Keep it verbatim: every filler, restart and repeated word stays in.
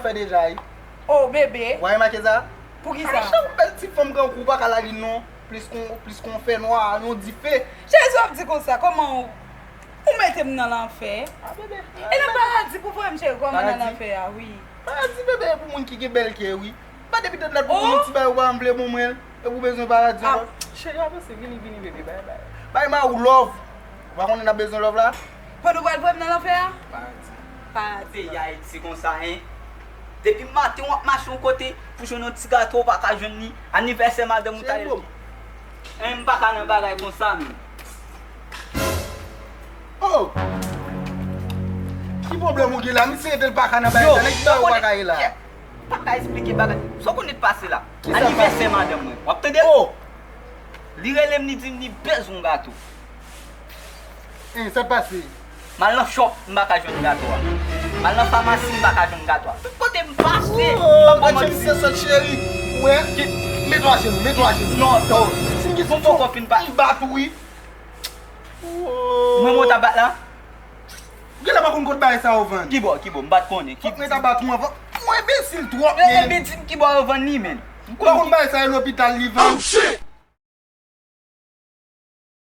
Fè deja wi. Oh bebe. Wè remake sa? Poukisa? Chan bèl ti fanm grangou pa ka lage non. Plis kon plis kon fè nwa, yon dife. Jezi w ap di konsa, kòman ou ou mete m nan lanfè? Ah bebe. E nan paradi pou voye m cheri kòman nan lanfè a wi. Paradi bebe e pou moun ki gen bèl kè wi. Pa depi tèt la pou moun ti bagay ou pa vle bon mwen. E pou bezwen paradi ankò. Cheri avanse vini vini bebe bay bay. Bay ma ou love. Ou pa konnen n ap bezwen love la? Pandan w pral voye m nan lanfè a? Paradi. Paradi. Peyi Ayiti se konsa en. Depi maten w ap mache yon kote pou jwenn yon ti gato ou pa ka jwenn li. Anivèsè madanm ou talè. Cheri boo. En m pa ka nan bagay konsa menm. Oh! Ki pwoblèm ou gen la? Misye rete l pa ka nan bagay sa. Nèg ki ba ou pa ka ye la. Pa ka esplike bagay. Sa w konnen t pase la? Anivèsè madanm mwen. W ap tande l? Oh! Li rele m, li di m li bezwen yon gato. Hein, sa pase? M al nan shop, m pa ka jwenn gato a. M al nan famasi, m pa ka jwenn gato a. Tout kote m pase, m pa pran manti. Misye sòt cheri. Ou wè? Mete w ajenou, mete w ajenou. Non, non. Si m gen son poko fin pa. M bat ou wi. Mwen mwen ta bat la. Genlè pa konn kot bagay sa yo vann. Kibò, kibò, m pa t konnen. Fòk mwen ta bat ou anvan. Ou enbesil twòp men. Enbesil kibò yo vann li men. Ou pa konn bagay sa yo lopital li vann.